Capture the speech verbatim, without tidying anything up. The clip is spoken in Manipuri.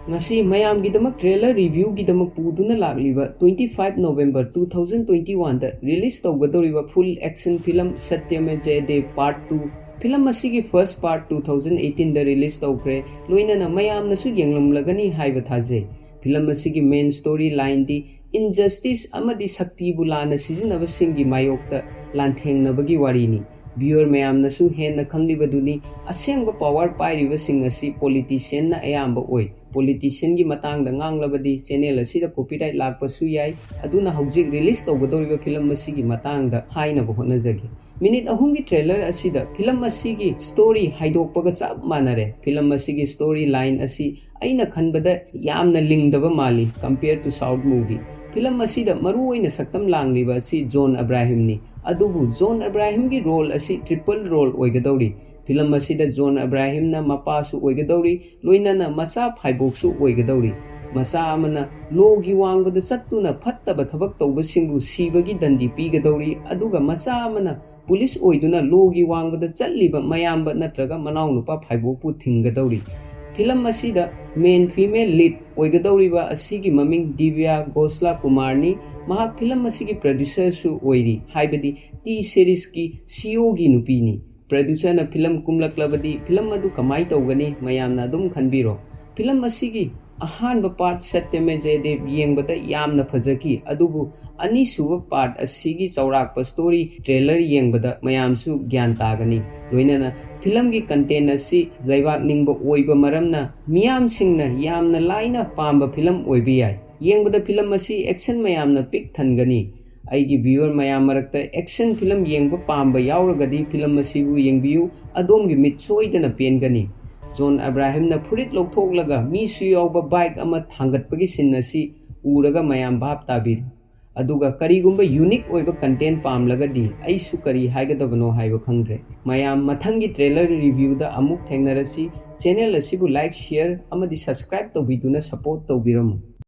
ꯉꯁꯤ ꯃꯌꯥꯝꯒꯤꯗꯃꯛ trailer reviewꯒꯤꯗꯃꯛ ꯄꯨꯗꯨꯅ ꯂꯥꯛꯂꯤꯕ twenty five November two thousand twenty oneꯗ release ꯇꯧꯒꯗꯧꯔꯤꯕ full action film Satyameva Jayadeva Part two film ꯑꯁꯤꯒꯤ first part two thousand eighteenꯗ release ꯇꯧꯈ꯭ꯔꯦ꯫ ꯂꯣꯏꯅꯅ ꯃꯌꯥꯝꯅꯁꯨ ꯌꯦꯡꯂꯝꯂꯒꯅꯤ ꯍꯥꯏꯕ ꯊꯥꯖꯩ꯫ Film ꯑꯁꯤꯒꯤ main story lineꯗꯤ injustice ꯑꯃꯗꯤ ꯁꯛꯇꯤꯕꯨ ꯂꯥꯟꯅ ꯁꯤꯖꯤꯟꯅꯕꯁꯤꯡꯒꯤ ꯃꯥꯌꯣꯛꯇ ꯂꯥꯟꯊꯦꯡꯅꯕꯒꯤ ꯋꯥꯔꯤꯅꯤ꯫ Viewer ꯃꯌꯥꯝꯅꯁꯨ ꯍꯦꯟꯅ ꯈꯪꯂꯤꯕꯗꯨꯅꯤ, ꯑꯁꯦꯡꯕ power ꯄꯥꯏꯔꯤꯕꯁꯤꯡ ꯑꯁꯤ politicianꯅ ꯑꯌꯥꯝꯕ ꯑꯣꯏ꯫ Politicianꯒꯤ ꯃꯇꯥꯡꯗ ꯉꯥꯡꯂꯕꯗꯤ channel ꯑꯁꯤꯗ copyright ꯂꯥꯛꯄꯁꯨ ꯌꯥꯏ꯫ ꯑꯗꯨꯅ ꯍꯧꯖꯤꯛ release ꯇꯧꯒꯗꯧꯔꯤꯕ film ꯑꯁꯤꯒꯤ ꯃꯇꯥꯡꯗ ꯍꯥꯏꯅꯕ ꯍꯣꯠꯅꯖꯒꯦ꯫ Minute ꯑꯍꯨꯝꯒꯤ trailer ꯑꯁꯤꯗ film ꯑꯁꯤꯒꯤ story ꯍꯥꯏꯗꯣꯛꯄꯒ ꯆꯞ ꯃꯥꯟꯅꯔꯦ꯫ Film ꯑꯁꯤꯒꯤ story line ꯑꯁꯤ ꯑꯩꯅ ꯈꯟꯕꯗ ꯌꯥꯝꯅ ꯂꯤꯡꯗꯕ ꯃꯥꯜꯂꯤ compare to South movie꯫ Film ꯑꯁꯤꯗ ꯃꯔꯨꯑꯣꯏꯅ ꯁꯛꯇꯝ ꯂꯥꯡꯂꯤꯕ ꯑꯁꯤ ꯖꯣꯟ ꯑꯕ꯭ꯔꯥꯍꯤꯝꯅꯤ꯫ ꯑꯗꯨꯕꯨ ꯖꯣꯟ ꯑꯕ꯭ꯔꯥꯍꯤꯝꯒꯤ role ꯑꯁꯤ triple role ꯑꯣꯏꯒꯗꯧꯔꯤ꯫ Film ꯑꯁꯤꯗ ꯖꯣꯟ ꯑꯕ꯭ꯔꯥꯍꯤꯝꯅ ꯃꯄꯥꯁꯨ ꯑꯣꯏꯒꯗꯧꯔꯤ, ꯂꯣꯏꯅꯅ ꯃꯆꯥ ꯐꯥꯏꯕꯣꯛꯁꯨ ꯑꯣꯏꯒꯗꯧꯔꯤ꯫ ꯃꯆꯥ ꯑꯃꯅ lawꯒꯤ ꯋꯥꯡꯃꯗ ꯆꯠꯇꯨꯅ ꯐꯠꯇꯕ ꯊꯕꯛ ꯇꯧꯕꯁꯤꯡꯕꯨ ꯁꯤꯕꯒꯤ ꯗꯟꯗꯤ ꯄꯤꯒꯗꯧꯔꯤ, ꯑꯗꯨꯒ ꯃꯆꯥ ꯑꯃꯅ police ꯑꯣꯏꯗꯨꯅ lawꯒꯤ ꯋꯥꯡꯃꯗ ꯆꯠꯂꯤꯕ ꯃꯌꯥꯝꯕ ꯅꯠꯇ꯭ꯔꯒ ꯃꯅꯥꯎꯅꯨꯄꯥ ꯐꯥꯏꯕꯣꯛꯄꯨ ꯊꯤꯡꯒꯗꯧꯔꯤ꯫ Film ꯑꯁꯤꯗ main female lead ꯑꯣꯏꯒꯗꯧꯔꯤꯕ ꯑꯁꯤꯒꯤ ꯃꯃꯤꯡ ꯗꯤꯕ꯭ꯌꯥ ꯒꯣꯁꯂꯥ ꯀꯨꯃꯥꯔꯅꯤ꯫ ꯃꯍꯥꯛ film ꯑꯁꯤꯒꯤ producerꯁꯨ ꯑꯣꯏꯔꯤ, ꯍꯥꯏꯕꯗꯤ T Seriesꯀꯤ CEOꯒꯤ ꯅꯨꯄꯤꯅꯤ꯫ Producerꯅ film ꯀꯨꯝꯂꯛꯂꯕꯗꯤ film ꯑꯗꯨ ꯀꯃꯥꯏ ꯇꯧꯒꯅꯤ, ꯃꯌꯥꯝꯅ ꯑꯗꯨꯝ ꯈꯟꯕꯤꯔꯣ꯫ Film ꯑꯁꯤꯒꯤ ꯑꯍꯥꯟꯕ part Satyameva Jayadeva ꯌꯦꯡꯕꯗ ꯌꯥꯝꯅ ꯐꯖꯈꯤ, ꯑꯗꯨꯕꯨ ꯑꯅꯤꯁꯨꯕ part ꯑꯁꯤꯒꯤ ꯆꯥꯎꯔꯥꯛꯄ story trailer ꯌꯦꯡꯕꯗ ꯃꯌꯥꯝꯁꯨ ꯒ꯭ꯌꯥꯟ ꯇꯥꯒꯅꯤ꯫ ꯂꯣꯏꯅꯅ filmꯒꯤ content ꯑꯁꯤ ꯂꯩꯕꯥꯛ ꯅꯤꯡꯕ ꯑꯣꯏꯕ ꯃꯔꯝꯅ ꯃꯤꯌꯥꯝꯁꯤꯡꯅ ꯌꯥꯝꯅ ꯂꯥꯏꯅ ꯄꯥꯝꯕ film ꯑꯣꯏꯕ ꯌꯥꯏ꯫ ꯌꯦꯡꯕꯗ film ꯑꯁꯤ action ꯃꯌꯥꯝꯅ ꯄꯤꯛ ꯊꯟꯒꯅꯤ꯫ ꯑꯩꯒꯤ viewer ꯃꯌꯥꯝ ꯃꯔꯛꯇ action film ꯌꯦꯡꯕ ꯄꯥꯝꯕ ꯌꯥꯎꯔꯒꯗꯤ film ꯑꯁꯤꯕꯨ ꯌꯦꯡꯕꯤꯌꯨ, ꯑꯗꯣꯝꯒꯤ ꯃꯤꯠ ꯁꯣꯏꯗꯅ ꯄꯦꯟꯒꯅꯤ꯫ ꯖꯣꯟ ꯑꯕ꯭ꯔꯥꯍꯤꯝꯅ ꯐꯨꯔꯤꯠ ꯂꯧꯊꯣꯛꯂꯒ ꯃꯤꯁꯨ ꯌꯥꯎꯕ bike ꯑꯃ ꯊꯥꯡꯒꯠꯄꯒꯤ scene ꯑꯁꯤ ꯎꯔꯒ ꯃꯌꯥꯝ ꯚꯥꯞ ꯇꯥꯕꯤꯔꯣ꯫ ꯑꯗꯨꯒ ꯀꯔꯤꯒꯨꯝꯕ unique ꯑꯣꯏꯕ content ꯄꯥꯝꯂꯒꯗꯤ ꯑꯩꯁꯨ ꯀꯔꯤ ꯍꯥꯏꯒꯗꯕꯅꯣ ꯍꯥꯏꯕ ꯈꯪꯗ꯭ꯔꯦ꯫ ꯃꯌꯥꯝ ꯃꯊꯪꯒꯤ trailer reviewꯗ ꯑꯃꯨꯛ ꯊꯦꯡꯅꯔꯁꯤ꯫ Channel ꯑꯁꯤꯕꯨ like, share ꯑꯃꯗꯤ subscribe ꯇꯧꯕꯤꯗꯨꯅ support ꯇꯧꯕꯤꯔꯝꯃꯨ꯫